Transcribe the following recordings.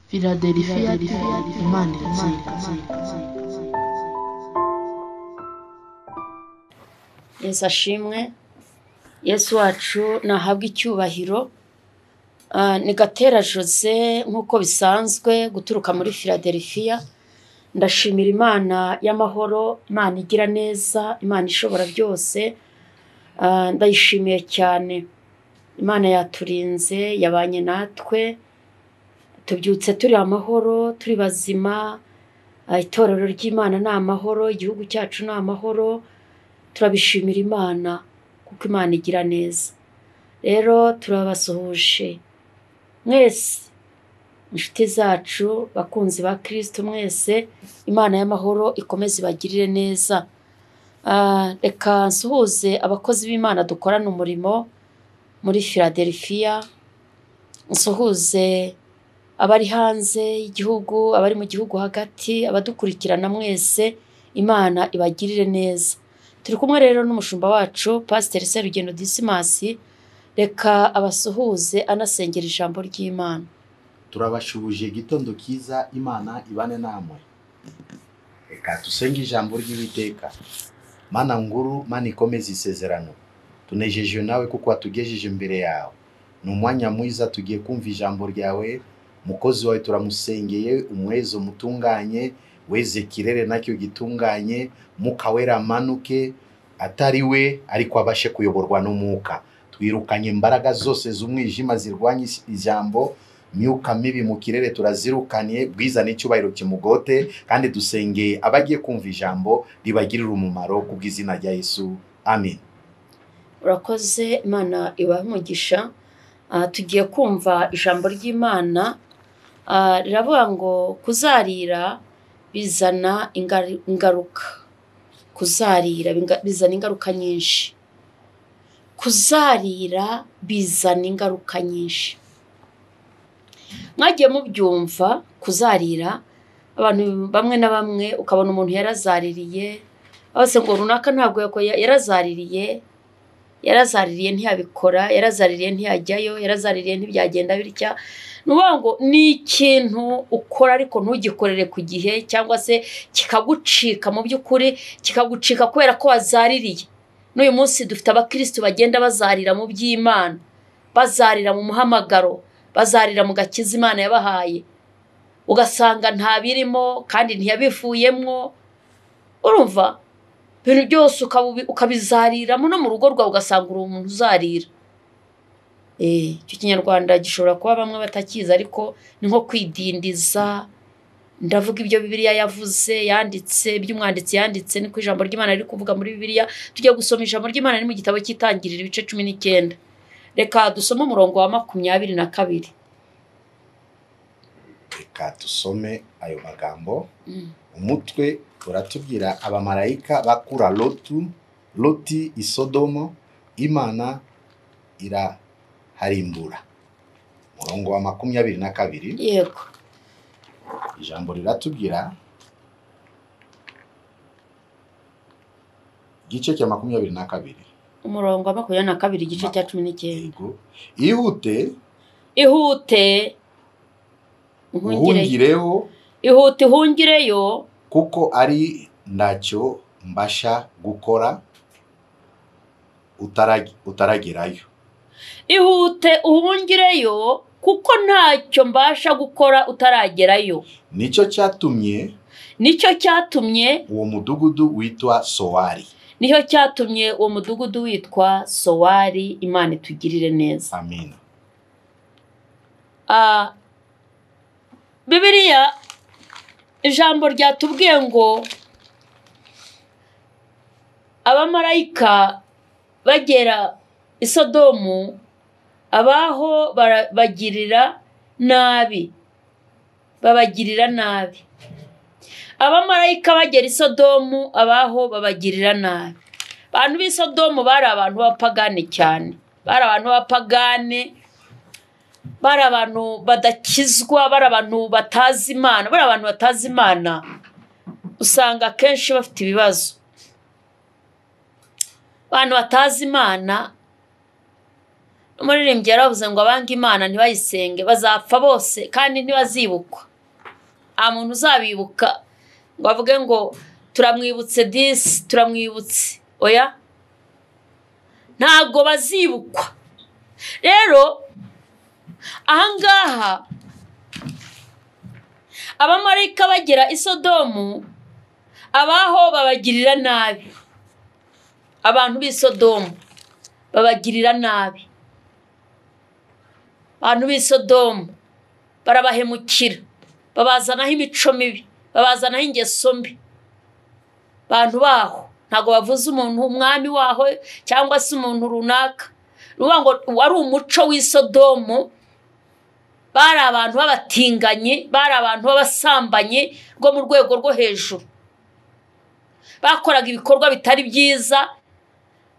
Philadelphia Imana iratsinda. Yesu ashimwe, Yesu wacu nahabwe icyubahiro. Ni Gatera Jose nk'uko bisanzwe guturuka muri Philadelphia. Ndashimira Imana y'amahoro, Imana igira neza, Imana ishobora byose. Ndayishimiye cyane. Imana yaturinze, yabanye natwe, tubyutse turi amahoro, turi bazima. Itorero ry'Imana ni amahoro, igihugu cyacu ni amahoro. Turabishimira Imana kuko Imana igira neza. Rero turabasuhuje mwese, inshuti zacu, bakunzi ba Kristo mwese, Imana y'amahoro ikomeze ibagirire neza. Reka nsuhuze abakozi b'Imana dukorana umurimo muri Philadelphia, nsuhuze abari hanze y'igihugu, abari mu gihugu hagati, abadukurikirana mwese, Imana ibagirire neza. Turi kumwe rero n'umushumba wacu Pasiteri Serugendo Dismas, reka abasuhuze anasengera ijambo ry'Imana. Turabashuhuje igitondo kiza, Imana ibane namwe. Reka dusenge ijambo ry'Uwiteka. Mana nguru, Mana ikomeza isezerano, tunejejwe nawe kuko watugejeje imbere yawe. Ni umwanya mwiza tugiye kumva ijambo ryawe. Mukozi wawe turamusengeye, umwezo mutunganye, weze kirere nacyo gitunganye, Mwuka Wera amanuke, atari we ariko abashe kuyoborwa n'Umwuka. Twirukanye imbaraga zose z'umwijima zirwanya ijambo, myuka mibi mu kirere turazirukanye, bwiza n'icyubahiro kimugote, kandi dusengeye abagiye kumva ijambo ribagirira umumaro kubw'izina rya Yesu. Amen. Urakoze, Imana ibahe umugisha. Tugiye kumva ijambo ry'Imana. Riravuga ngo kuzarira bizana ingaruka. Kuzarira bizana ingaruka nyinshi. Kuzarira bizana ingaruka nyinshi. Mwagiye mubyumva kuzarira, abantu bamwe na bamwe ukabona umuntu yarazaririye, bose ngo runaka ntabwo yarazaririye, yarazaririye ntiyabikora, yarazaririye ntiyajyayo, yarazaririye ntibyagenda bitya. Ni ukuvuga ngo ni ikintu ukora ariko ntugikorere ku gihe, cyangwa se kikagucika mu by'ukuri, kikagucika kubera ko wazaririye. N'uyu munsi dufite abakristo bagenda bazarira mu by'Imana, bazarira mu muhamagaro, bazarira mu gakiza Imana yabahaye, ugasanga nta birimo kandi ntiyabivuyemwo. Urumva ibintu byose ukabizariramo, no mu rugo rwawe ugasanga uri umuntu uzarira. Icyo kinyarwanda gishobora kuba bamwe batakizi, ariko ni nko kwidindiza. Ndavuga ibyo Bibiliya yavuze, yanditse, ibyo umwanditsi yanditse, niko ijambo ry'Imana riri kuvuga muri Bibiliya. Tujya gusoma ijambo ry'Imana ni mu gitabo cy'Itangiriro ibice 19. Reka dusome umurongo wa 22. Reka dusome ayo magambo. Umutwe uratubwira abamarayika bakura Loti i Sodomo, Imana iraharimbura. Umurongo wa 22. Yego. Ijambo riratubwira igice cya 22. Umurongo wa 22 igice cya 19. Yego. Ihute, ihute uhungireho, ihute uhungireyo, kuko ari ntacyo mbasha gukora utaragerayo. Ihute uhungireyo kuko ntacyo mbasha gukora utaragerayo. Nicyo cyatumye uwo mudugudu witwa Sowari. Nicyo cyatumye uwo mudugudu witwa Sowari. Imana itugirire neza. Amen. Bibiliya ijambo ryatubwiye ngo abamarayika bagera i Sodomu, abaho bagirira nabi, babagirira nabi. Abamarayika bagera i Sodomu, abaho babagirira nabi. Abantu b'i Sodomu bari abantu b'abapagane cyane, bari abantu b'abapagane, bari abantu badakizwa, bari abantu batazi Imana, bari abantu batazi Imana. Usanga akenshi bafite ibibazo. Abantu batazi Imana Umuririmbyi yaravuze ngo abanga Imana ntibayisenge bazapfa bose kandi ntibazibukwa. Nta muntu uzabibuka ngo avuge ngo turamwibutse disi, turamwibutse, oya, ntabwo bazibukwa. Rero ahangaha abamarayika bagera i Sodomu, abaho babagirira nabi, abantu b'i Sodomu babagirira nabi, abantu b'i Sodomu barabahemukira, babazanaho imico mibi, babazanaho ingeso mbi. Abantu baho ntabwo bavuze umuntu umwami waho cyangwa se umuntu runaka, ruvuga ngo wari umuco w'i Sodomu, bari abantu b'abatinganyi, bari abantu b'abasambanyi rwo mu rwego rwo hejuru, bakoraga ibikorwa bitari byiza.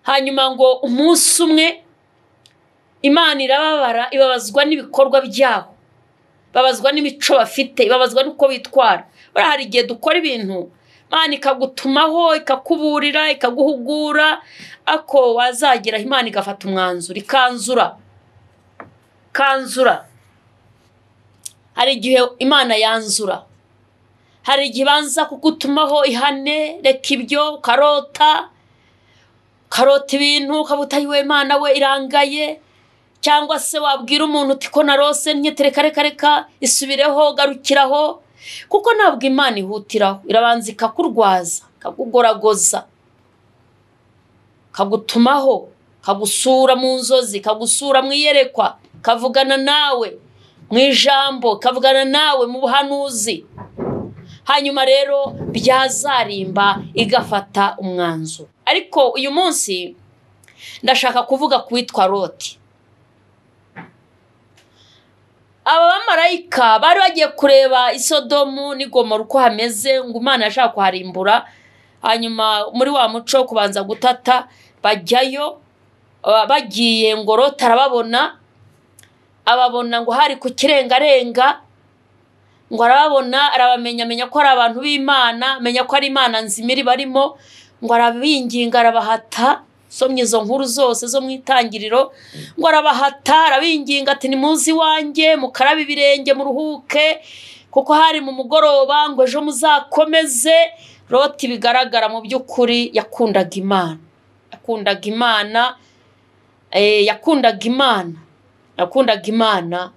Hanyuma ngo umunsi umwe Imana irababara, ibabazwa n'ibikorwa byabo, babazwa n'imico bafite, ibabazwa n'uko bitwara. Buriya hari igihe dukora ibintu Imana ikagutumaho, ikakuburira, ikaguhugura, ako wazageraho Imana igafata umwanzuro, ikanzura, kanzura. Hari igihe Imana yanzura, hari igihe ibanza kugutumaho ihane, reka ibyo, ukarota, ukarota ibintu ukabuta yiwe Imana we irangaye, cyangwa se wabwira umuntu uti ko narose nyete, reka reka reka isubireho, garukiraho, kuko ntabwo Imana ihutiraho, irabanza ikakurwaza, ikakugoragoza, ikagutumaho, ikagusura mu nzozi, ikagusura mu iyerekwa, ikavugana nawe mu ijambo, ikavugana nawe mu buhanuzi. Hanyuma rero byazarimba igafata umwanzuro. Ariko uyu munsi ndashaka kuvuga ku witwa Loti. Aba bamarayika bari bagiye kureba i Sodomu n'i Gomora uko hameze, ngo Imana yashaka kuharimbura. Hanyuma muri wa muco wo kubanza gutata bajyayo, bagiye ngo Loti arababona, ababona ngo hari ku kirengarenga, ngo arababona, arabamenya, amenya ko ari abantu b'Imana, amenya ko ari Imana nzima iri barimo, ngo arabinginga, arabahata. Somye izo nkuru zose zo mu itangiriro, ngo arabahata, arabinginga ati nimuze iwanjye mukarabe ibirenge muruhuke, kuko hari mu mugoroba, ngo ejo muzakomeze. Loti bigaragara mu by'ukuri yakundaga Imana, yakundaga Imana, yakundaga Imana, yakundaga Imana.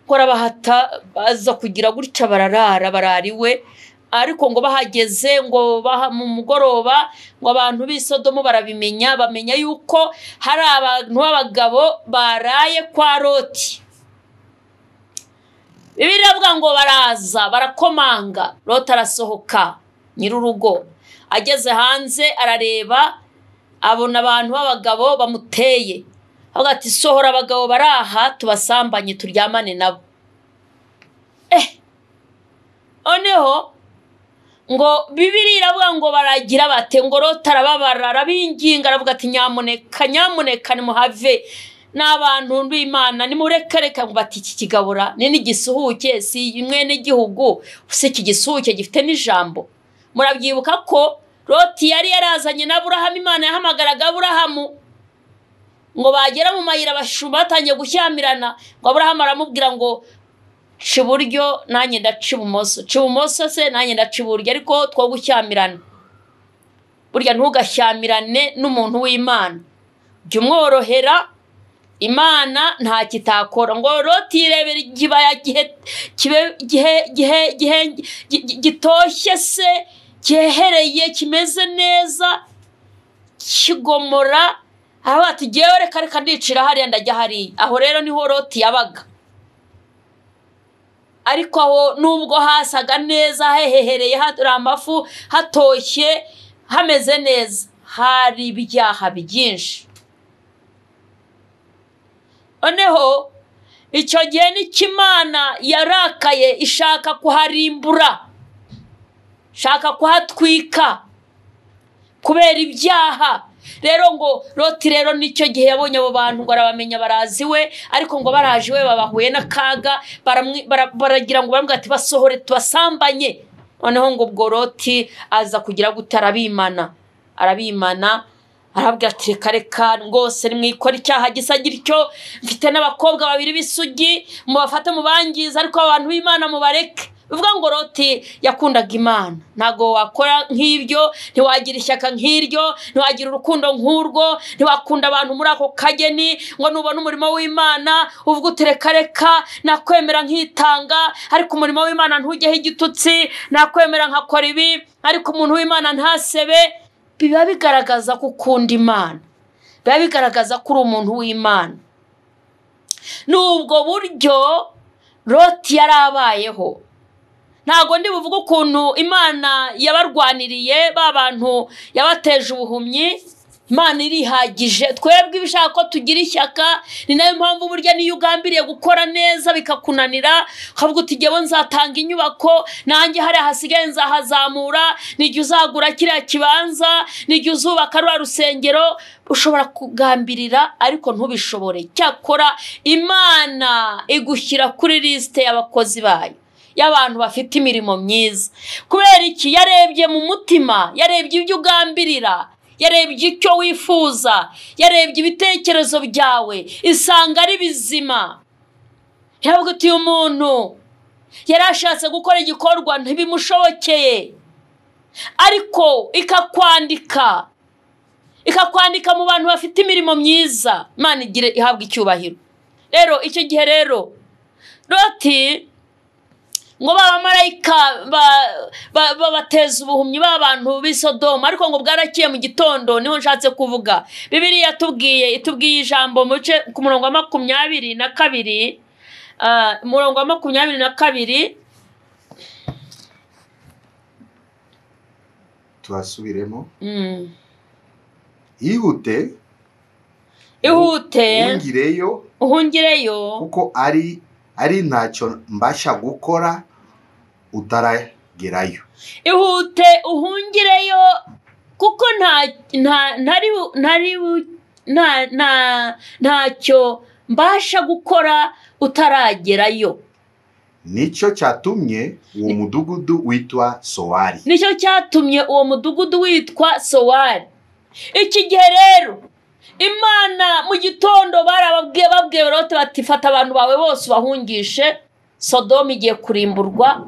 Ngo arabahata, baza kugira gutya bararara, barariwe. Ariko ngo bahageze ngo mu mugoroba, ngo abantu b'i Sodomu barabimenya, bamenya yuko hari abantu b'abagabo baraye kwa Loti. Bibiliya iravuga ngo baraza barakomanga, Loti arasohoka nyir'urugo, ageze hanze arareba, abona abantu b'abagabo bamuteye, avuga ati sohora abagabo baraha tubasambanye turyamane nabo. Noneho ngo Bibiliya iravuga ngo baragira bate, ngo Loti arababara, arabinginga, aravuga ati nyamuneka, nyamuneka nimuhave, n'abantu b'Imana nimureke, reka. Ngo bati iki kigabura ni n'igisuhuke, si mwene gihugu, si iki gisuhuke gifite n'ijambo. Murabyibuka ko Loti yari yarazanye na Aburahamu, Imana yahamagaraga Aburahamu, ngo bagera mu mayira abashumba batangiye gushyamirana, ngo Aburahamu aramubwira ngo ca iburyo nanjye ndaca ibumoso, ca ibumoso se nanjye ndaca iburyo, ariko two gushyamirana. Burya ntugashyamirane n'umuntu w'Imana, jya umworohera, Imana nta kitakora. Ngo Loti yirebera ikibaya gitoshye se, gihehereye, kimeze neza, kigomora, aho ati jyewe reka reka ndicira hariya ndajya hariya. Aho rero niho Loti yabaga. Ariko aho nubwo hasaga neza, hehehereye, hari amafu, hatoshye, hameze neza, hari ibyaha byinshi. Noneho icyo gihe n'Imana yarakaye, ishaka kuharimbura, ishaka kuhatwika kubera ibyaha. Rero ngo Loti rero nicyo gihe yabonye abo bantu, ngo arabamenya, barazi we, ariko ngo baraje we babahuye n'akaga, baragira ngo baramubwira ati basohore tubasambanye. Noneho ngo ubwo Loti aza kugira gute, arabimana, arabimana, Arabwira ati reka reka rwose nimwikora icyaha gisa gityo, mfite n'abakobwa babiri b'isugi, mubafate mubangize, ariko abantu b'Imana mubareke. Bivuga ngo Loti yakundaga Imana. Ntago wakora nk'ibyo, ntiwagira ishyaka nk'iryo, ntiwagira urukundo nk'urwo, ntiwakunda abantu muri ako kageni ngo nubona umurimo w'Imana uvuga uti reka reka nakwemera nkitanga, ariko umurimo w'Imana ntujyeho igitutsi, nakwemera nkakora ibi, ariko umuntu w'Imana ntasebe. Biba bigaragaza ko ukunda Imana, biba bigaragaza ko uri umuntu w'Imana. N'ubwo buryo Loti yarabayeho. Ntago ndi buvuge ukuntu Imana yabarwaniriye ba bantu yabateje ubuhumyi. Imana irihagije, twebwe ibishaka ko tugira ishyaka. Ni nayo mpamvu burya niyo ugambiriye gukora neza bikakunanira, ukavuga uti jyewe nzatanga inyubako, nanjye hariya hasigaye nzahazamura, nijye uzagura kiriya kibanza, nijye uzubaka ruriya rusengero. Ushobora kugambirira ariko ntubishobore. Cyakora Imana igushyira kuri lisite y'abakozi bayo, y'abantu bafite imirimo myiza. Kubera iki? Yarebye mu mutima, yarebye ibyo ugambirira, yarebye icyo wifuza, yarebye ibitekerezo byawe, isanga ari bizima. Yaravuga ati uyu muntu yarashatse gukora igikorwa ntibimushobokeye, ariko ikakwandika, ikakwandika mu bantu bafite imirimo myiza. Imana igire ihabwa icyubahiro. Rero icyo gihe rero Loti ngo babamarayika babateza ubuhumyi b'abantu b'i Sodoma, ariko ngo bwarakiye mu gitondo. Niho nshatse kuvuga. Bibiliya yatubwiye, itubwiye ijambo mu bice ku murongo wa 22, umurongo wa 22. Turasubiremo. Ihute, ihute uhungireyo, uhungireyo, kuko ari ntacyo mbasha gukora utaragerayo. Ihute uhungireyo, kuko ntacyo mbasha gukora utaragerayo. Nicyo cyatumye uwo mudugudu witwa Sowari. Nicyo cyatumye uwo mudugudu witwa Sowari. Iki gihe rero Imana mu gitondo barababwiye, babwiye Loti bati fata abantu bawe bose ubahungishe, Sodoma igiye kurimburwa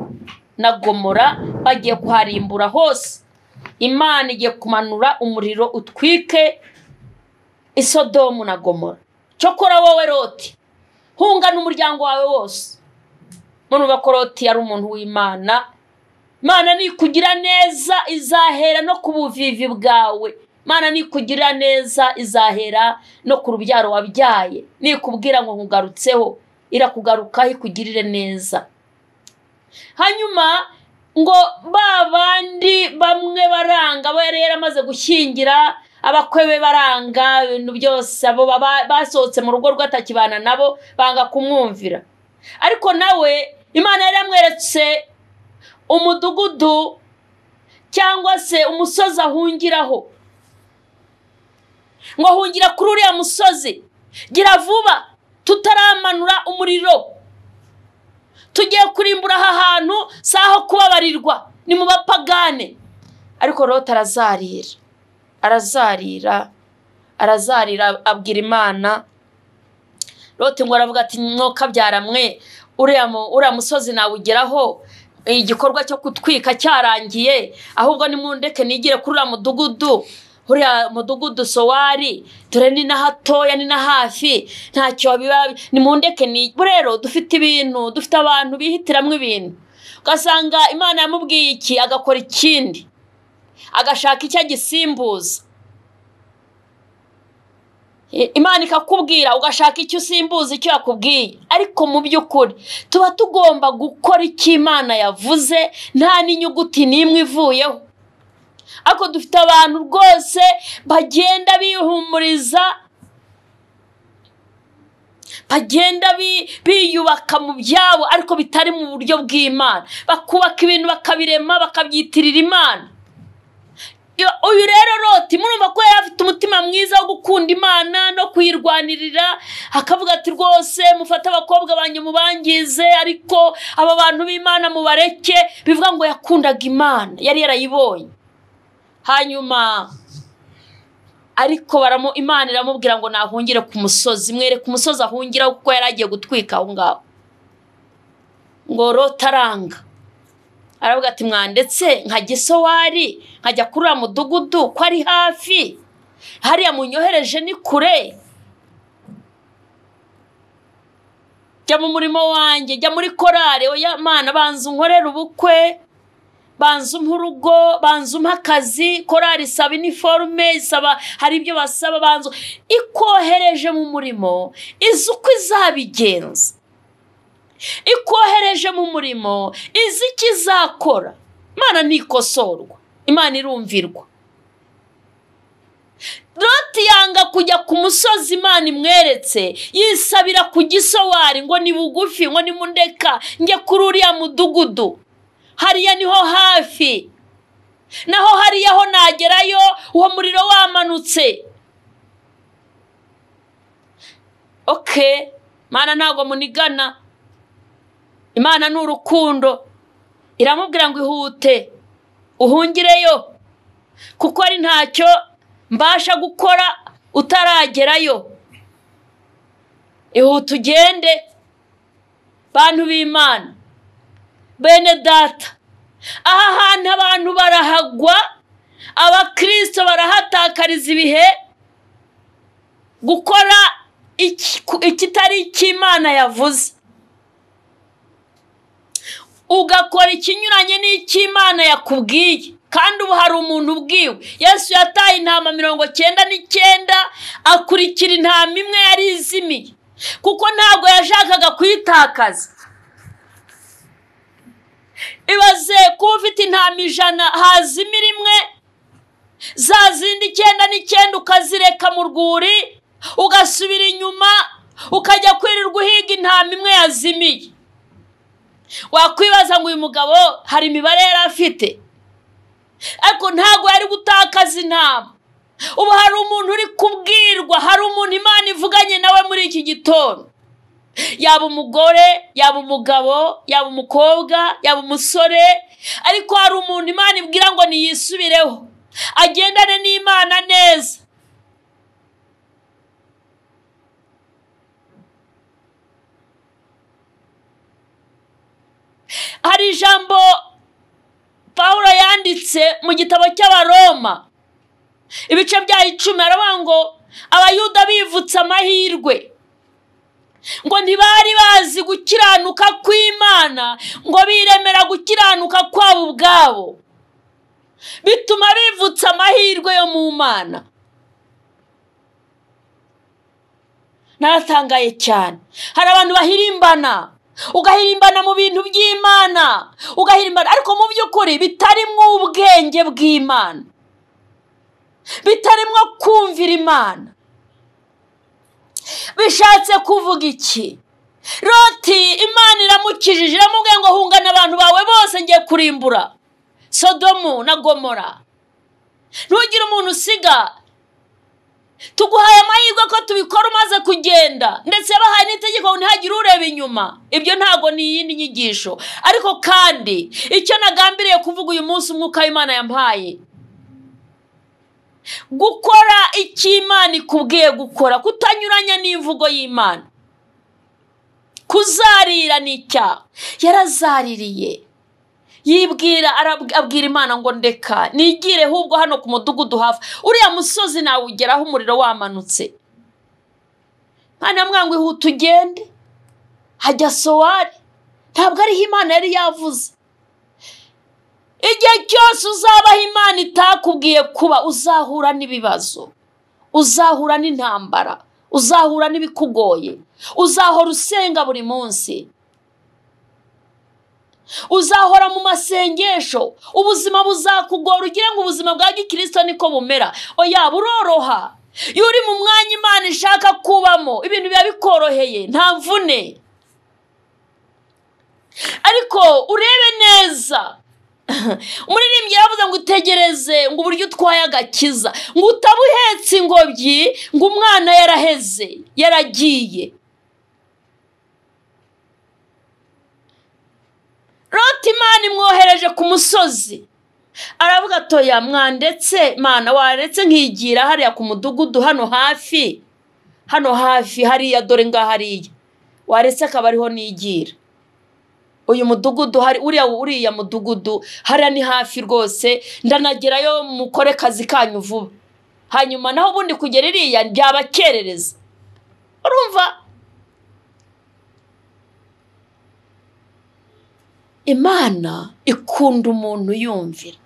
na Gomora bagiye kuharimbura hose. Imana igiye kumanura umuriro utwike Isodomu na Gomora. Cyokora wowe Loti hungana umuryango wawe wose. Murumva ko Loti yari umuntu w'Imana. Imana nikugira neza izahera no ku buvivi bwawe. Imana nikugira neza izahera no ku rubyaro wabyaye. Nikubwira ngo nkugarutseho, irakugarukaho ikugirire neza. Hanyuma ngo babandi bamwe baranga, abo yari yaramaze gushyingira, abakwe be baranga ibintu byose, abo basohotse mu rugo rw'atakibana nabo banga kumwumvira. Ariko nawe Imana yari yamweretse umudugudu cyangwa se umusozi ahungiraho, ngo ahungira kuri uriya musozi, gira vuba tutaramanura umuriro, tugiye kurimbura aha hantu, si aho kubabarirwa, ni mu bapagane. Ariko Loti arazarira, arazarira, arazarira, abwira Imana. Loti ngo aravuga ati mwoka byaramwe, uriya musozi nawugeraho, igikorwa cyo kutwika cyarangiye, ahubwo nimundeke nigire kuri uriya mudugudu, uriya mudugudu Sowari, dore ni na hatoya ni na hafi, ntacyo biba, nimundeke. Ni rero dufite ibintu, dufite abantu bihitiramwe ibintu, ugasanga Imana yamubwiye iki agakora ikindi, agashaka icyo agisimbuza. Imana ikakubwira ugashaka icyo usimbuza icyo yakubwiye, ariko mu by'ukuri tuba tugomba gukora icyo Imana yavuze nta n'inyuguti n'imwe ivuyeho. Ariko dufite abantu rwose bagenda bihumuriza, bagenda biyubaka mu byabo, ariko bitari mu buryo bw'Imana. Bakubaka ibintu bakabirema bakabyitirira Imana. Uyu rero Loti murumva ko yari afite umutima mwiza wo gukunda Imana no kuyirwanirira, akavuga ati rwose mufate abakobwa banjye mubangize, ariko aba bantu b'Imana mubareke. Bivuga ngo yakundaga Imana, yari yarayibonye. Hanyuma Ariko Imana iramubwira ngo nahungire ku musozi, mwereke umusozi ahungiraho kuko yari agiye gutwika aho ngaho. Ngo Loti aranga, aravuga ati mwandetse nkajya Isowari, nkajya kuri uriya mudugudu ko ari hafi, hariya munyohereje ni kure. Jya mu murimo wanjye, jya muri korari, oya Mana banza unkorere ubukwe, banza umpe urugo, banza umpe akazi. Korari isaba iniforume, isaba hari ibyo basaba, banza ikohereje mu murimo izi uko izabigenza, ikohereje mu murimo izi icyo izakora. Imana ntikosorwa, Imana irumvirwa. Loti yanga kujya ku musozi Imana imweretse, yisabira ku Gisowari ngo ni bugufi, ngo nimundeka njye kuri uriya mudugudu, hariya niho hafi, naho hariya ho nagerayo uwo muriro wamanutse. Okay, Imana ntabwo munigana, Imana ni urukundo. Iramubwira ngo ihute uhungireyo, kuko ari ntacyo mbasha gukora utaragerayo. Ihute ugende. Bantu b'Imana, bene data, aha hantu abantu barahagwa, abakristo barahatakariza ibihe gukora ikitari icy'Imana yavuze, ugakora ikinyuranye n'icy'Imana yakubwiye. Kandi ubu hari umuntu ubwiwe. Yesu yataye intama 99 akurikira intama imwe yari izimiye, kuko ntabwo yashakaga kuyitakaza. Ibaze kuba ufite intama 100 hazimira imwe, za zindi 99 ukazireka mu rwuri, ugasubira inyuma ukajya kwirirwa uhiga intama imwe yazimiye. Wakwibaza ngo uyu mugabo hari imibare yari afite, ariko ntabwo yari gutakaza intama. Ubu hari umuntu uri kubwirwa, hari umuntu Imana ivuganye nawe muri iki gitondo, yaba umugore, yaba umugabo, yaba umukobwa, yaba umusore, ariko hari umuntu Imana ibwira ngo niyisubireho, agendane n'Imana neza. Hari ijambo Pawulo yanditse mu gitabo cy'Abaroma ibice bya 10, aravuga ngo Abayuda bivutse amahirwe, ngo ntibari bazi gukiranuka kw'Imana, ngo biremera gukiranuka kwabo ubwabo, bituma bivutse amahirwe yo mu Mana. Naratangaye cyane. Hari abantu bahirimbana, ugahirimbana mu bintu by'Imana, ugahirimbana ariko mu by'ukuri bitarimo ubwenge bw'Imana, bitarimo kumvira Imana. Bishatse kuvuga iki? Loti Imana iramukijije, iramubwiye ngo hungana abantu bawe bose ngiye kurimbura Sodomu na Gomora, ntugire umuntu usiga. Tuguhaye amahirwe ko tubikora umaze kugenda, ndetse bahaye n'itegeko ngo ntihagire ureba inyuma. Ibyo ntabwo ni iyindi nyigisho, ariko kandi icyo nagambiriye kuvuga uyu munsi, umwuka w'Imana yampaye gukora icyo Imana ikubwiye gukora, kutanyuranya n'imvugo y'Imana. Kuzarira ni icyaha. Yarazaririye, yibwira, abwira Imana ngo ndeka nigire ahubwo hano ku mudugudu hafi, uriya musozi nawugeraho umuriro wamanutse. Imana yamubwiye ngo ihute ugende, hajya Sowari. Ntabwo ariho Imana yari yavuze. Igihe cyose uzabaho Imana itakubwiye kuba, uzahura n'ibibazo, uzahura n'intambara, uzahura n'ibikugoye, uzahora usenga buri munsi, uzahora mu masengesho, ubuzima buzakugora ugire ngo ubuzima bwa gikristo niko bumera. Oya, buroroha iyo uri mu mwanya Imana ishaka kubamo, ibintu biba bikoroheye, nta mvune. Ariko urebe neza, umuririmbyi yaravuze ngo utegereze ngo uburyo utwaye agakiza, ngo utabuhetse ingobyi, ngo umwana yaraheze, yaragiye. Loti Imana imwohereje ku musozi, Aravuga atoya mwandetse Mana, waretse nkigira hariya ku mudugudu hano hafi, hano hafi hariya, dore ngaha hariya, waretse akaba ariho nigira. Uyu mudugudu hari uriya mudugudu hariya ni hafi rwose, ndanagerayo mukore kazi kanyu vuba, hanyuma naho ubundi kugera iriya byabakerereza. Urumva Imana ikunda umuntu yumvira.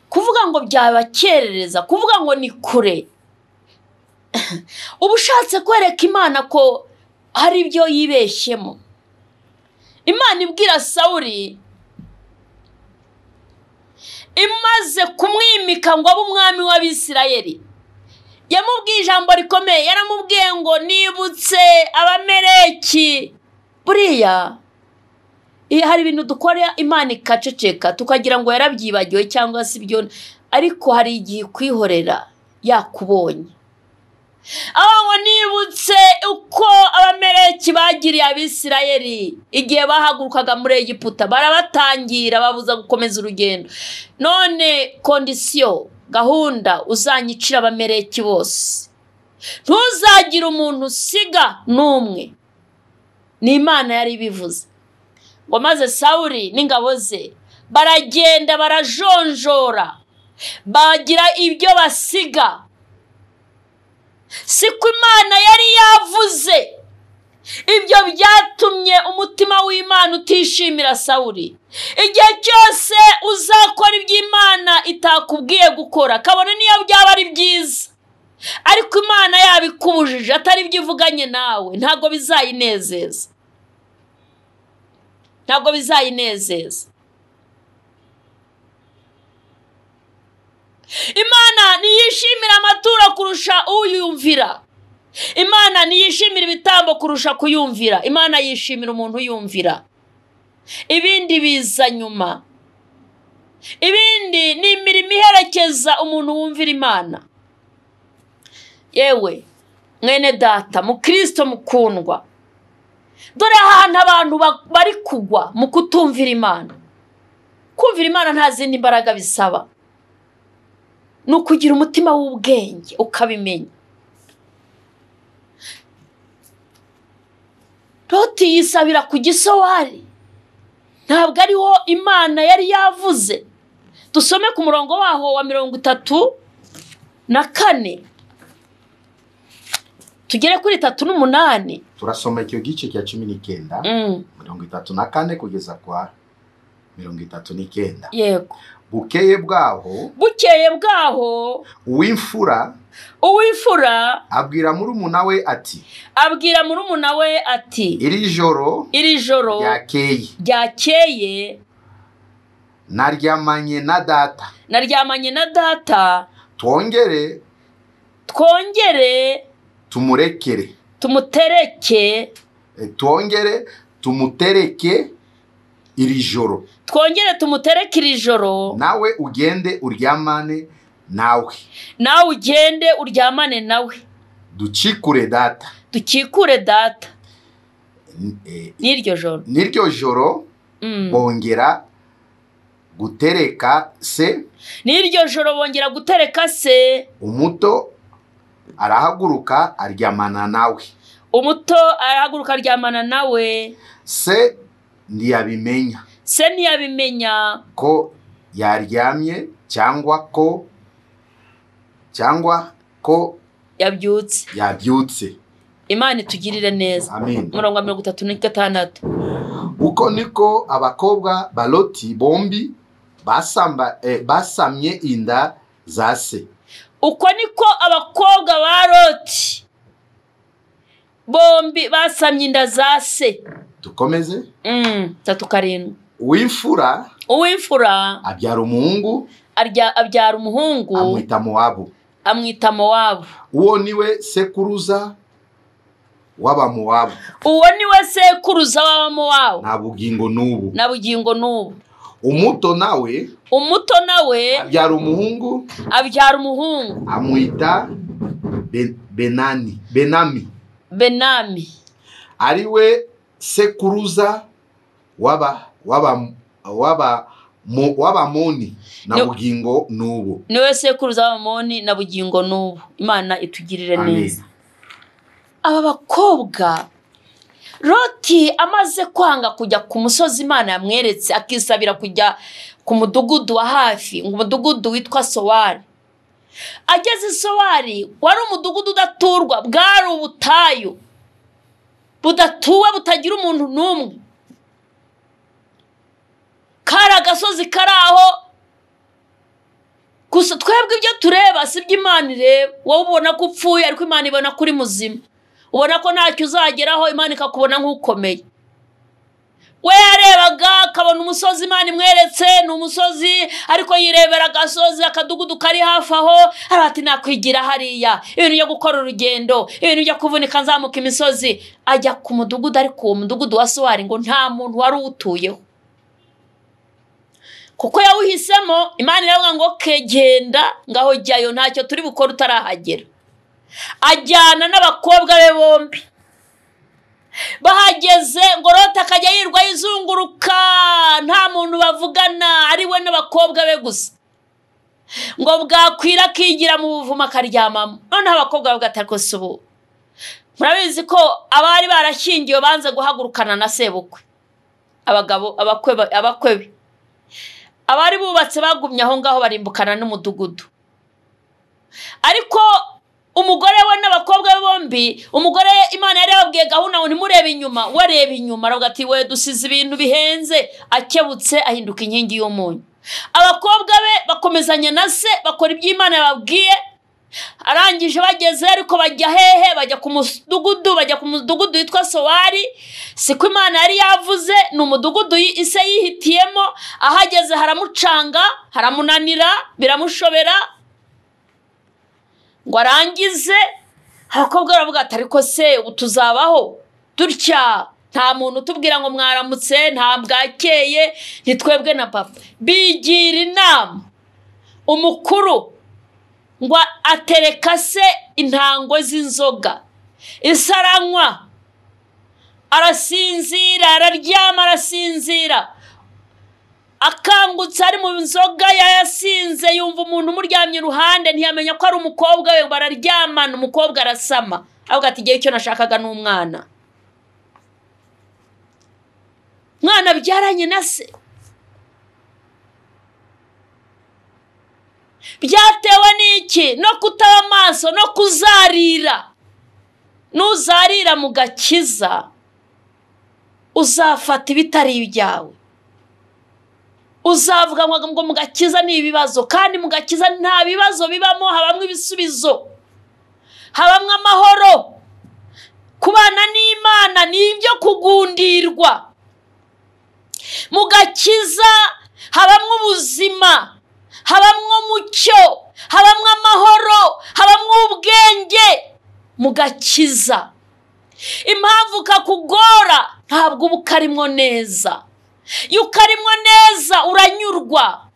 Kuvuga ngo byabakerereza, kuvuga ngo ni kure, uba ushatse kwereka Imana ko hari ibyo yibeshyemo. Imana ibwira Sawuli imaze kumwimika ngo abe umwami w'Abisirayeli, yamubwiye ijambo rikomeye. Yaramubwiye ngo nibutse Abameleki. Buriya iyo hari ibintu dukora Imana ikaceceka tukagira ngo yarabyibagiwe cyangwa se ibyo, ariko hari igihe kwihorera yakubonye. Aho nibutse uko Abameleki bagiriye Abisirayeli igihe bahagurukaga muri Egiputa, barabatangira babuza gukomeza urugendo. None kondisiyo, gahunda, uzanyicira Abameleki bose, ntuzagire umuntu usiga n'umwe. Ni Imana yari ibivuze. Ngo maze Sawuli n'ingabo ze baragenda barajonjora, bagira ibyo basiga. Siko Imana yari yavuze. Ibyo byatumye umutima w'Imana utishimira Sawuli. Igihe cyose uzakora iby'Imana itakubwiye gukora, kabone niyo byaba ari byiza, ariko Imana yabikubujije atari ibyo ivuganye nawe, ntabwo bizayinezeza, ntabwo bizayinezeza. Imana ntiyishimira amaturo kurusha uyumvira. Imana ntiyishimira ibitambo kurusha kuyumvira. Imana yishimira umuntu uyumvira. Ibindi biza nyuma. Ibindi ni imirimo iherekeza umuntu wumvira Imana. Yewe mwene data mukristo mukundwa, dore ahantu abantu bari kugwa mu kutumvira Imana. Kumvira Imana nta zindi mbaraga bisaba, ni ukugira umutima w'ubwenge ukabimenya. Loti yisabira ku gisowari, ntabwo ariho Imana yari yavuze. Dusome ku murongo waho wa 34 tugere kuri 38. Turasoma icyo gice cya 19, 34 kugeza kwa 39. Yego. Bukeye bwaho, uwimfura abwira murumuna we ati, iri joro ryakeye naryamanye na data, twongere tumurekere, twongere tumutereke iri joro, twongere tumutereke iri joro, nawe ugende uryamane nawe, dukikure data, n'iryo joro bongera gutereka se, umuto arahaguruka aryamana nawe, se ntiyabimenya ko yaryamye cyangwa ko yabyutse. Imana itugirire neza. Amen. Umurongo wa 36. Uko niko abakobwa ba Loti bombi basamye inda za se. Uko niko abakobwa ba Loti bombi basamye inda za se. Dukomeze. 37. Uwimfura abyara umuhungu, amwita Mowabu. Uwo niwe sekuruza w'Abamowabu. Na bugingo n'ubu. Umuto nawe abyara umuhungu, amwita Benami, ariwe sekuruza w'aba W'Abamoni na bugingo n'ubu. Niwe sekuruza w'Abamoni na bugingo n'ubu. Imana itugirire neza. Aba bakobwa, Loti amaze kwanga kujya ku musozi Imana yamweretse, akisabira kujya ku mudugudu wa hafi, umudugudu witwa Sowari. Ageze i Sowari, wari umudugudu udaturwa, bwari ubutayu budatuwe, butagira umuntu n'umwe. Kari agasozi kari aho gusa. Twebwe ibyo tureba si byo Imana ireba. Wowe ubona ko upfuye, ariko Imana ibona ko uri muzima. Ubona ko ntacyo uzageraho, Imana ikakubona nk'ukomeye. We yarebaga akabona umusozi Imana imweretse, ni umusozi, ariko yirebera agasozi, akadugudu kari hafi aho, ati nakwigira hariya, ibintu byo gukora urugendo, ibintu byo kuvunika nzamuka imisozi. Ajya ku mudugudu, ariko uwo mudugudu wa Sowari ngo nta muntu wari uwutuyeho, kuko yawuhisemo. Imana iravuga ngo kegenda ngaho jyayo, ntacyo turi bukore utarahagera. Ajyana n'abakobwa be bombi. Bahageze ngo Loti akajya yirwa yizunguruka, nta muntu bavugana, ari we n'abakobwa be gusa. Ngo bwakwira akigira mu buvumo akaryamamo. Noneho abakobwa bavuga ati ariko si ubu. Murabizi ko abari barashyingiwe banze guhagurukana na sebukwe, abagabo, abakwe be. Abari bubatse bagumye aho ngaho barimbukana n'umudugudu. Ariko umugore we n'abakobwa be bombi, umugore Imana yari yababwiye gahunda ngo ntimurebe inyuma, we areba inyuma, aravuga ati we dusize ibintu bihenze. Akebutse ahinduka inkingi y'umunyu. Abakobwa be bakomezanya na se, bakora ibyo Imana yababwiye. Arangije bageze, ariko bajya hehe? Bajya ku mudugudu, bajya ku mudugudu witwa Sowari. Siko Imana yari yavuze, ni umudugudu ise yihitiyemo. Ahageze haramucanga, haramunanira, biramushobera. Ngo arangize, abakobwa baravuga ati ariko se ubu tuzabaho dutya, nta muntu utubwira ngo mwaramutse, nta bwakeye, ntitwebwe na papa. Bigira inama, umukuru ngo atereka se intango z'inzoga, ise aranywa, arasinzira, araryama, arasinzira. Akangutse ari mu nzoga yayasinze, yumva umuntu umuryamye iruhande, ntiyamenya ko ari umukobwa we, bararyamana, umukobwa arasama. Avuga ati igihe icyo nashakaga ni umwana. Mwana byaranye na se. Byatewe n'iki? No kutaba amaso, no kuzarira. Nuzarira mu gakiza, uzafata ibitari ibyawe. Uzavuga ngo mu gakiza ni ibibazo, kandi mu gakiza nta bibazo bibamo, habamwe ibisubizo, habamwe amahoro. Kubana n'Imana ni ibyo kugundirwa. Mu gakiza habamwe ubuzima, habamwe umucyo, habamwe amahoro, habamwe ubwenge. Mu gakiza impamvu kakugora, ntabwo uba ukarimwo neza. Iyo ukarimwo neza uranyurwa,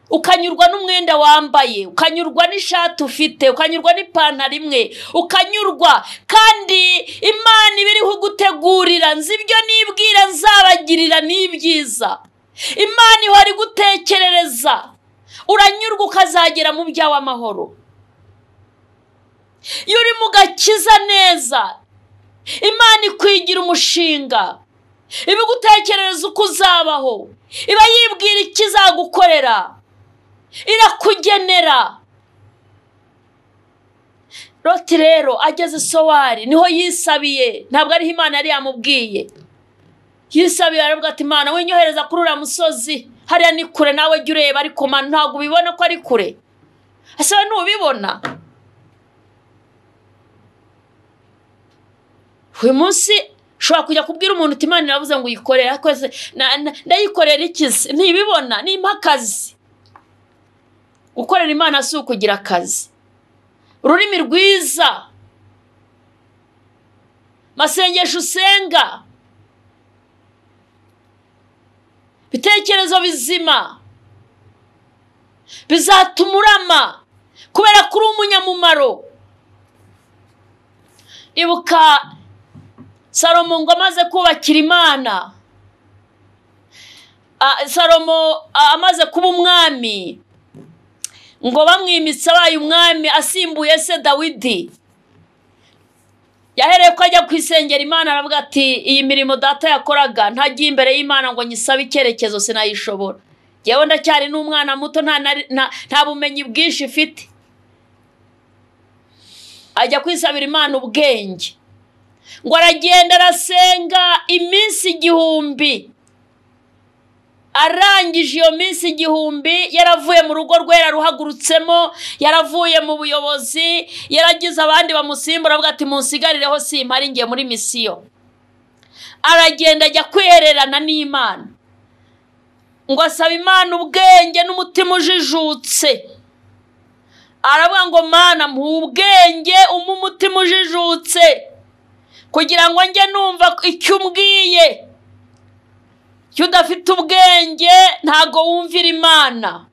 ukanyurwa n'umwenda wambaye, ukanyurwa n'ishati ufite, ukanyurwa n'ipantaro imwe, ukanyurwa. Kandi Imana iba iriho gutegurira, nzi ibyo nibwira nzabagirira ni ibyiza. Imana ihora igutekerereza, uranyurwa ukazagera mu byawe amahoro. Iyo uri mu gakiza neza, Imana ikwigira umushinga, ibigutekerereza uko uzabaho, iba yibwira ikizagukorera, irakugenera. Loti rero ageze Sowari niho yisabiye, ntabwo ariho Imana yari yamubwiye. Yisabiye aravuga ati Imana winyohereza kuri uriya musozi, hariya ni kure, nawe jya ureba, ariko Mana ntabwo ubibona ko ari kure. Ese we ntubibona? Uyu munsi ushobora kujya kubwira umuntu uti Imana iravuze ngo uyikorere, ariko ndayikorera iki se? Ntibibona, nimpa akazi. Gukorera Imana si ukugira akazi. Ururimi rwiza, masengesho usenga, bitekerezo bizima bizatuma urama, kubera ko uri umunyamumaro. Ibuka Salomo ngo amaze kubakira Imana, Salomo amaze kuba umwami, ngo bamwimitse abaye umwami asimbuye se Dawidi, yahereye ko ajya kwisengera Imana, aravuga ati iyi mirimo data yakoraga ntagiye imbere y'Imana ngo nyisabe icyerekezo sinayishobora, yewe ndacyari n'umwana muto, nta bumenyi bwinshi mfite. Ajya kwisabira Imana ubwenge, ngo aragenda arasenga iminsi 1000. Arangije iyo minsi 1000 yaravuye mu rugo rwe, yararuhagurutsemo, yaravuye mu buyobozi, yaragize abandi bamusimbura, avuga ati munsigarireho simpari ngiye muri misiyo. Aragenda ajya kwihererana n'Imana, ngo asaba Imana ubwenge n'umutima ujijutse. Aravuga ngo Mana mpa ubwenge, umpe umutima ujijutse, kugira ngo njye numva icyo umbwiye. Iyo udafite ubwenge ntago wumvira Imana.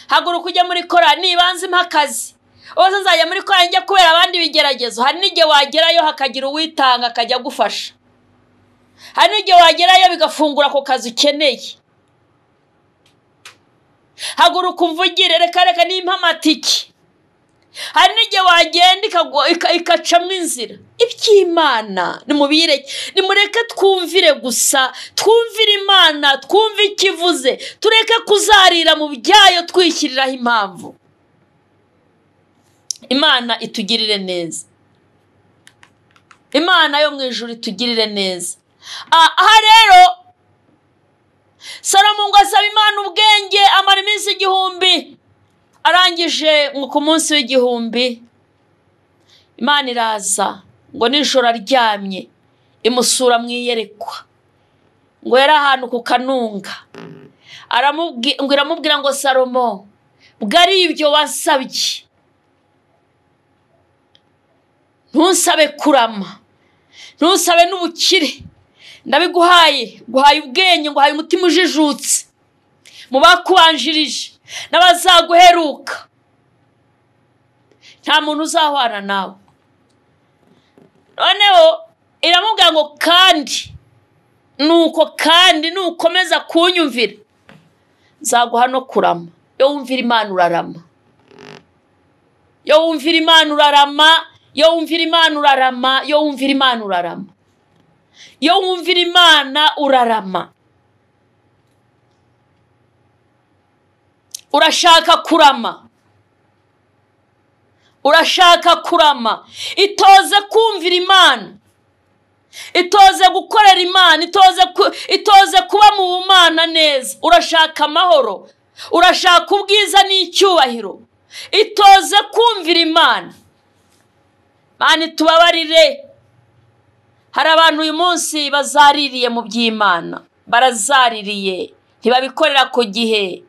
Haguruka ujya muri korali, nibanze impa akazi, ubwo nzajya muri korali njya kubera abandi ibigeragezo. Hari n'igihe wagerayo hakagira uwitanga akajya agufasha, hari n'igihe wagerayo bigafungura ako kazi ukeneye. Haguruka umvugire, reka reka nimpa amatike. Hari n'igihe wagenda ikacamo inzira. Iby'Imana nimubireke, nimureke twumvire gusa, twumvire Imana, twumve ikivuze, tureke kuzarira mu byayo twishyiriraho impamvu. Imana itugirire neza, Imana yo mu ijuru itugirire neza. Aha rero Salomo ngo asaba Imana ubwenge, amara iminsi 1000. Arangije ngo ku munsi w'1000 Imana iraza, ngo nijoro aryamye imusura mu iyerekwa, ngo yari ahantu ku kanunga, ngo iramubwira ngo Salomo, bwo ari ibyo wasabye, ntusabe kurama, ntusabe n'ubukire, ndabiguhaye, nguhaye ubwenge, nguhaye umutima ujijutse mu bakubanjirije n'abazaguheruka, nta muntu uzahwana nawe. Noneho iramubwira ngo kandi nuko kandi nukomeza kunyumvira nzaguha no kurama. Iyo wumvira Imana urarama, iyo wumvira Imana urarama, iyo wumvira Imana urarama, iyo wumvira Imana urarama, iyo wumvira Imana urarama. Urashaka kurama, urashaka kurama, itoze kumvira Imana, itoze gukorera Imana, itoze kuba mu bumana neza. Urashaka amahoro, urashaka ubwiza n'icyubahiro, itoze kumvira Imana. Mana itubabarire. Hari abantu uyu munsi bazaririye mu by'Imana, barazaririye, ntibabikorera ku gihe.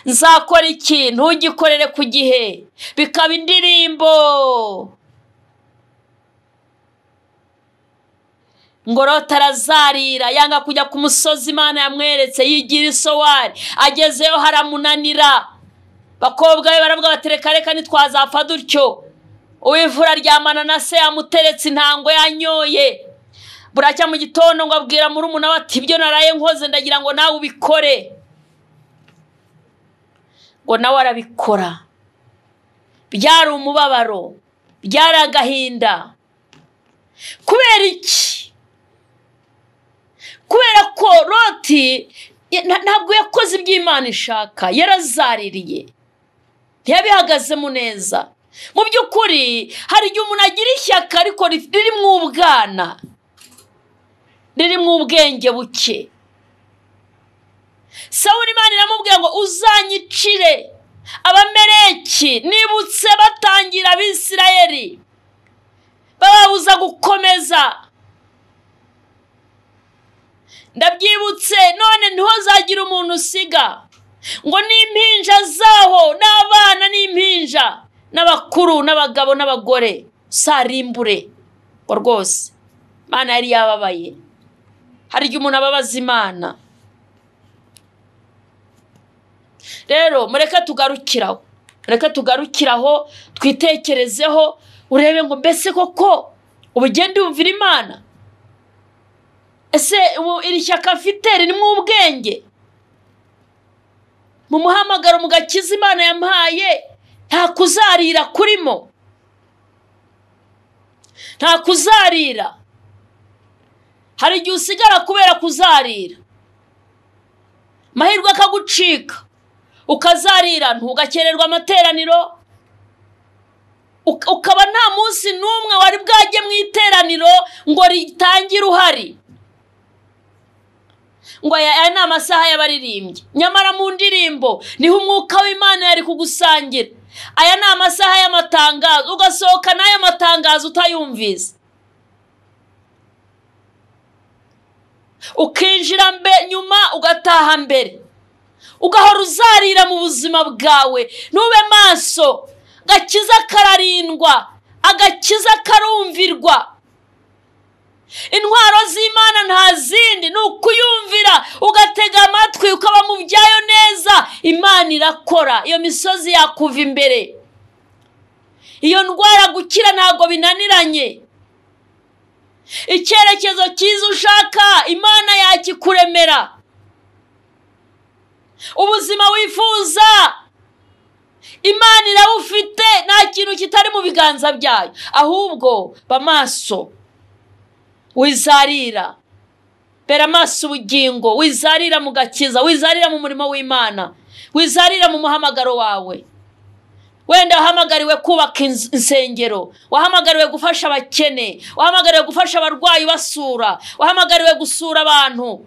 Nzakora iki, ntugikorere ku gihe, bikaba indirimbo. Ngo Loti arazarira, yanga kujya ku musozi Imana yamweretse, yigira isowari, agezeyo haramunanira. Bakobwa be baravuga bati reka reka ntitwazapfa dutyo. Uw'imvura aryamana na se, yamuteretse intango yanyoye. Buracya mu gitondo ngo abwira murumuna we ati ibyo naraye nkoze ndagira ngo nawe ubikore. Ngo nawe arabikora. Byari umubabaro, byari agahinda. Kubera iki? Kubera ko Loti ntabwo yakoze iby'Imana ishaka, yarazaririye, ntiyabihagazemo neza. Mu by'ukuri hari igihe umuntu agira ishyaka ariko ririmo ubwana, ririmo ubwenge buke. Sawuli Imana iramubwira ngo uzanyicire Abameleki, nibutse batangira Abisirayeli bababuza gukomeza, ndabyibutse, none ntihozagira umuntu usiga, ngo n'impinja zaho n'abana n'impinja n'abakuru n'abagabo n'abagore sarimbure. Ngo rwose Imana yari yababaye. Hari igihe umuntu ababaza Imana. Rero mureke tugarukiraho, mureke tugarukiraho, twitekerezeho, urebe ngo mbese koko ubugende wumvira Imana? Ese iri shyaka mfite ririmo ubwenge? Mu muhamagaro mu gakiza Imana yampaye nta kuzarira kurimo, nta kuzarira. Hari igihe usigara kubera kuzarira, amahirwe akagucika, ukazarira, ntugakererwa amateraniro, ukaba nta munsi n'umwe wari bwajye mu iteraniro ngo ritangire uhari, ngo aya ni amasaha y'abaririmbyi, nyamara mu ndirimbo niho umwuka w'Imana yari kugusangira. Aya ni amasaha y'amatangazo, ugasohoka n'ayo matangazo utayumvise, ukinjira nyuma ugataha mbere, ugahora uzarira mu buzima bwawe. Ntube maso. Agakiza kararindwa, agakiza karumvirwa. Intwaro z'Imana nta zindi, ni ukuyumvira, ugatega amatwi, ukaba mu byayo neza. Imana irakora, iyo misozi yakuva imbere, iyo ndwara gukira ntabwo binaniranye, icyerekezo cyiza ushaka Imana yakikuremera, ubuzima wifuza Imana irabufite, nta kintu kitari mu biganza byayo. Ahubwo ba maso, wizarira, bera amaso ubugingo, wizarira mu gakiza, wizarira mu murimo w'Imana, wizarira mu muhamagaro wawe. Wenda wahamagariwe kubaka insengero, wahamagariwe gufasha abakene, wahamagariwe gufasha abarwayi basura, wahamagariwe gusura abantu,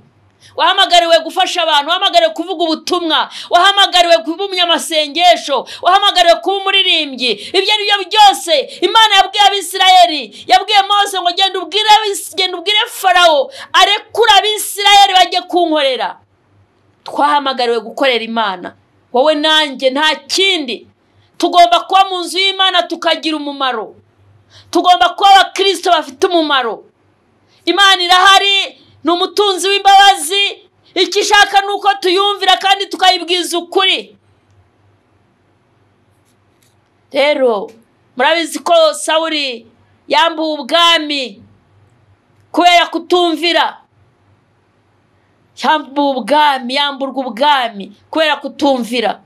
wahamagariwe gufasha abantu, wahamagariwe kuvuga ubutumwa, wahamagariwe kuba umunyamasengesho, wahamagariwe kuba umuririmbyi. Ibyo ari byo byose Imana yabwiye Abisirayeli, yabwiye Mose ngo genda ubwire Farawo arekure Abisirayeli bajye kunkorera. Twahamagariwe gukorera Imana, wowe nanjye, nta kindi. Tugomba kuba mu nzu y'Imana tukagira umumaro, tugomba kuba abakristo bafite umumaro. Imana irahari, ni umutunzi w'imbabazi, icyo ishaka ni uko tuyumvira kandi tukayibwiza ukuri. Rero murabizi ko Sawuli yambuwe ubwami kubera kutumvira, yambuwe ubwami, yamburwa ubwami kubera kutumvira.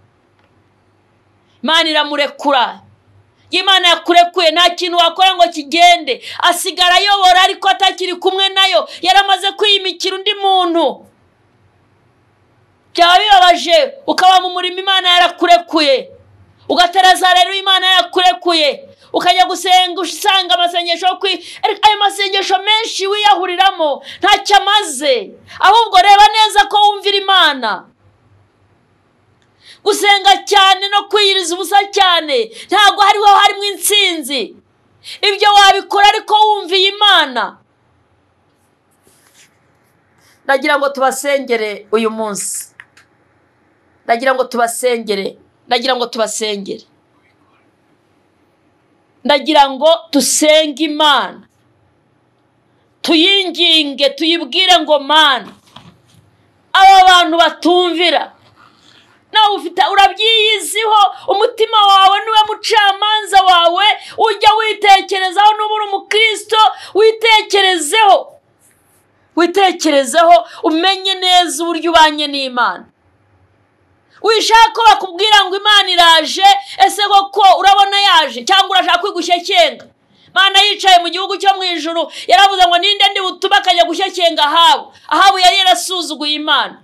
Imana iramurekura. Imana yakurekuye nta kintu wakora ngo kigende, asigara ayobora ariko atakiri kumwe nayo, yaramaze kwiyimikira undi muntu. Byaba bibabaje ukaba mu murimo Imana yarakurekuye, ugateraza rero Imana yarakurekuye, ukajya gusenga usanga amasengesho ayo masengesho menshi wiyahuriramo ntacyo amaze. Ahubwo reba neza ko wumvira Imana. Gusenga cyane no kwiyiriza ubusa cyane ntabwo hariho harimo intsinzi. Ibyo wabikora ariko wumviye Imana. Ndagira ngo tubasengere uyu munsi, ndagira ngo tubasengere, ndagira ngo tubasengere, ndagira ngo dusenge Imana, tuyinginge, tuyibwire ngo Mana, aba bantu batumvira nawe ufite urabyiyiziho, umutima wawe niwe mucamanza wawe, ujya witekerezaho. Nuba uri umukristo witekerezeho, witekerezeho, umenye neza uburyo ubanye n'Imana. Wishaka ko bakubwira ngo Imana iraje, ese koko urabona yaje cyangwa urashaka kwigushyekenga? Imana yicaye mu gihugu cyo mu ijuru yaravuze ngo ninde ndi butume akajya gushyekenga Ahabu? Ahabu yari yarasuzuguye Imana.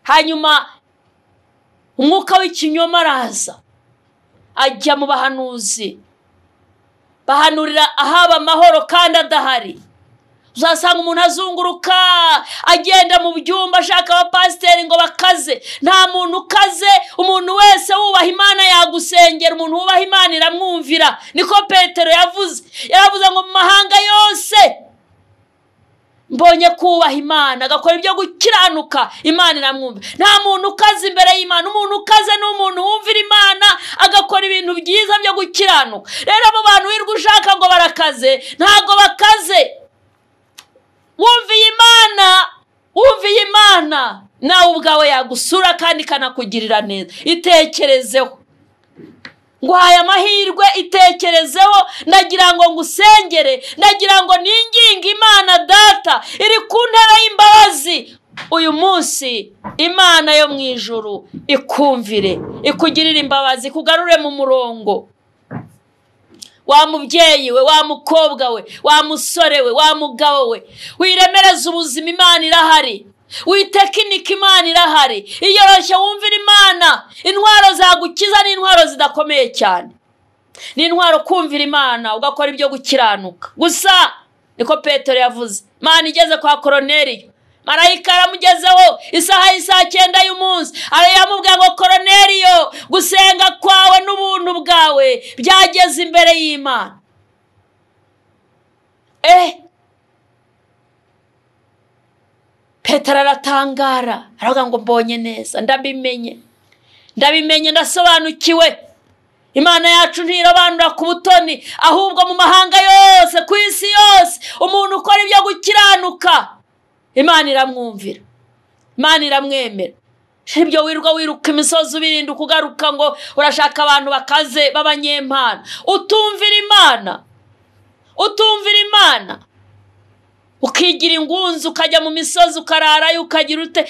Hanyuma umwuka w'ikinyoma araza ajya mu bahanuzi, bahanurira Ahabu amahoro kandi adahari. Uzasanga umuntu azunguruka agenda mu byumba ashaka abapasiteri ngo bakaze. Nta muntu ukaze, umuntu wese wubaha Imana yagusengera, umuntu wubaha Imana iramwumvira. Niko Petero yavuze, yaravuze ngo mu mahanga yose mbonye kubaha Imana agakora ibyo gukiranuka, Imana iramwumvira. Nta muntu ukaze imbere y'Imana, umuntu ukaze ni umuntu wumvira Imana agakora ibintu byiza byo gukiranuka. Rero abo bantu wirwa ushaka ngo barakaze, ntago bakaze. Wumviye Imana, wumviye Imana, nawe ubwawe yagusura kandi ikanakugirira neza. Itekerezeho, Nguhaye amahirwe, itekerezeho. Ndagira ngo ngusengere, ndagira ngo ninginge Imana Data iri ku ntebe y'imbabazi uyu munsi, Imana yo mu ijuru ikumvire, ikugirire imbabazi, ikugarure mu murongo. Wa mubyeyi we, wa mukobwa we, wa musore we, wa mugabo we, wiremereza ubuzima, Imana irahari. Witekinika, Imana irahari. Iyoroshye wumvira Imana. Intwaro zagukiza ni intwaro zidakomeye cyane, ni intwaro kumvira Imana ugakora ibyo gukiranuka gusa. Niko Petero yavuze. Imana igeze kwa Koroneliyo, marayika aramugezeho isaha y'isaa 9 y'umunsi, aramubwira ngo Koroneliyo, gusenga kwawe n'ubuntu bwawe byageze imbere y'Imana. Petero aratangara, aravuga ngo mbonye neza, ndabimenye, ndasobanukiwe. Imana yacu ntirobanura ku butoni, ahubwo mu mahanga yose, ku isi yose, umuntu ukora ibyo gukiranuka Imana iramwumvira, Imana iramwemera. Ibyo wirirwa wiruka imisozi ubirinda ukugaruka ngo urashaka abantu bakaze b'abanyempano, utumvira Imana, utumvira Imana, ukigira ingunzu, ukajya mu misozi ukararayo, ukagira ute.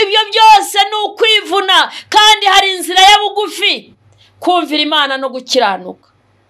Ibyo byose ni ukwivuna, kandi hari inzira ya bugufi, kumvira Imana no gukiranuka,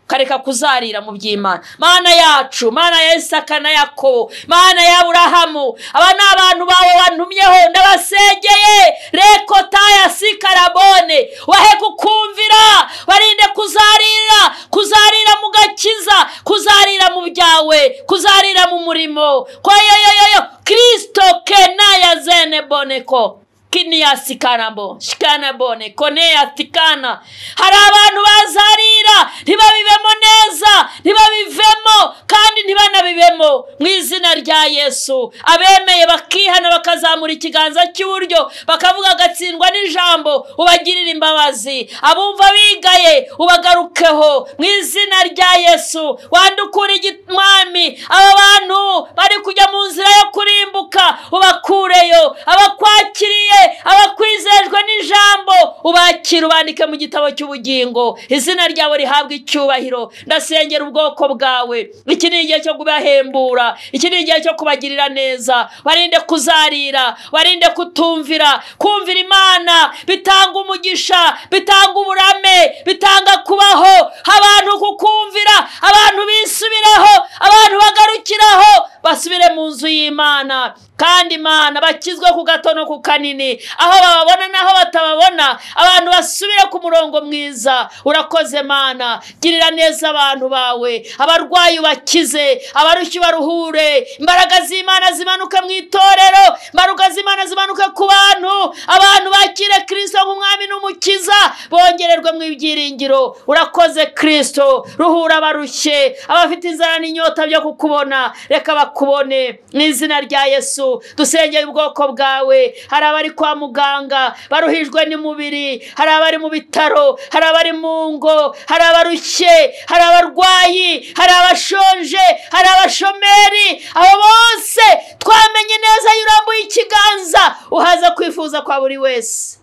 ukareka kuzarira mu by'Imana. Mana yacu, Mana ya Isaka na Yakobo, Mana ya Aburahamu, aba ni abantu bawe wantumyeho, ndabasengeye. Reko taya sikarabone, wahe kukumvira, barinde kuzarira, kuzarira mu gakiza, kuzarira mu byawe, kuzarira mu murimo. Koyoyoyo Kristo kenaya zene boneko kiniyasikanabo shikanabone koneyatikana. Hari abantu bazarira ntibabibemo neza, ntibabivemo kandi ntibanabibemo. Mu izina rya Yesu, abemeye bakihana bakazamura ikiganza cy'iburyo bakavuga agatsindwa n'ijambo, ubagirire imbabazi. Abumva bigaye ubagarukeho mu izina rya Yesu. Wandukure Mwami aba bantu bari kujya mu nzira yo kurimbuka, ubakureyo. Abakwakiriye, abakwizejwe n'ijambo, ubakira, ubandike mu gitabo cy'ubugingo. Izina ryawe rihabwe icyubahiro. Ndasengera ubwoko bwawe. Iki ni igihe cyo kubahembura, iki ni igihe cyo kubagirira neza. Barinde kuzarira, barinde kutumvira. Kumvira Imana bitanga umugisha, bitanga uburame, bitanga kubaho. Abantu kukumvira, abantu bisubiraho, abantu bagarukiraho, basubire mu nzu y'Imana. Kandi Imana bakizwe ku gato no ku kanini, aho bababona naho batababona, abantu basubire ku murongo mwiza. Urakoze Mana, girira neza abantu bawe, abarwayi bakize, abarushye baruhure. Imbaraga z'Imana zimanuke mu itorero, imbaraga z'Imana zimanuke ku bantu, abantu bakire Kristo nk'umwami n'umukiza, bongererwe mu ibyiringiro. Urakoze Kristo, ruhura abarushye, abafite inzara n'inyota byo kukubona, reka bakubone mu izina rya Yesu. Dusengeye ubwoko bwawe. Hari abari kwa muganga baruhijwe n'umubiri, hari abari mu bitaro, hari abari mu ngo, hari abarushye, hari abarwayi, hari abashonje, hari abashomeri. Abo bose twamenye neza yurambuye ikiganza, uhaza kwifuza kwa buri wese.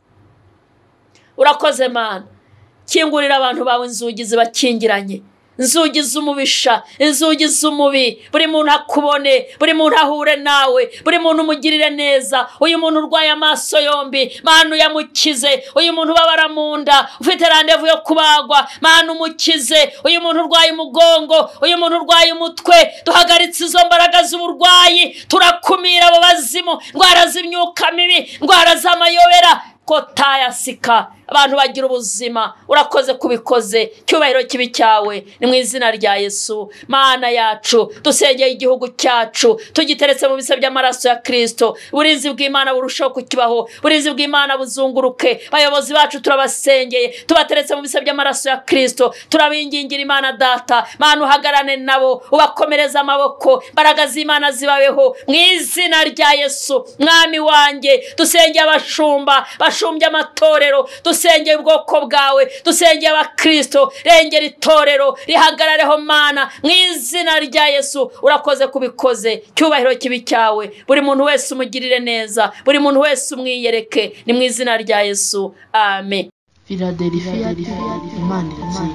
Urakoze Mana, kingurira abantu bawe inzugi zibakingiranye, inzugi z'umubisha, inzugi z'umubi. Buri muntu akubone, buri muntu ahure nawe, buri muntu umugirire neza. Uyu muntu urwaye amaso yombi, Mana uyamukize. Uyu muntu ubabara mu nda, ufite randevu yo kubagwa, Mana umukize. Uyu muntu urwaye umugongo, uyu muntu urwaye umutwe, duhagaritse izo mbaraga z'uburwayi, turakumira abo bazimu, indwara z'imyuka mibi, indwara z'amayobera kotayasika. Abantu bagira ubuzima. Urakoze kubikoze, cyubahiro kibi cyawe ni mu izina rya Yesu. Mana yacu, dusengeye igihugu cyacu, tugiteretse mu bise by'amaraso ya Kristo. Uburinzi bw'Imana burushaho kukibaho, uburinzi bw'Imana buzunguruke. Bayobozi bacu turabasengeye, tubateretse mu bise by'amaraso ya Kristo. Turabingingira Imana Data, Mana uhagarane nabo, ubakomereze amaboko, imbaraga z'Imana zibabeho mu izina rya Yesu. Mwami wanjye, dusengeye abashumba bashumbye amatorero, dusengeye ubwoko bwawe, dusengeye abakristo, rengera itorero rihagarareho Mana mu izina rya Yesu. Urakoze kubikoze, cyubahiro kibi cyawe. Buri muntu wese umugirire neza, buri muntu wese umwiyereke, ni mu izina rya Yesu. Amen. Philadelphia, Imana iratsinda.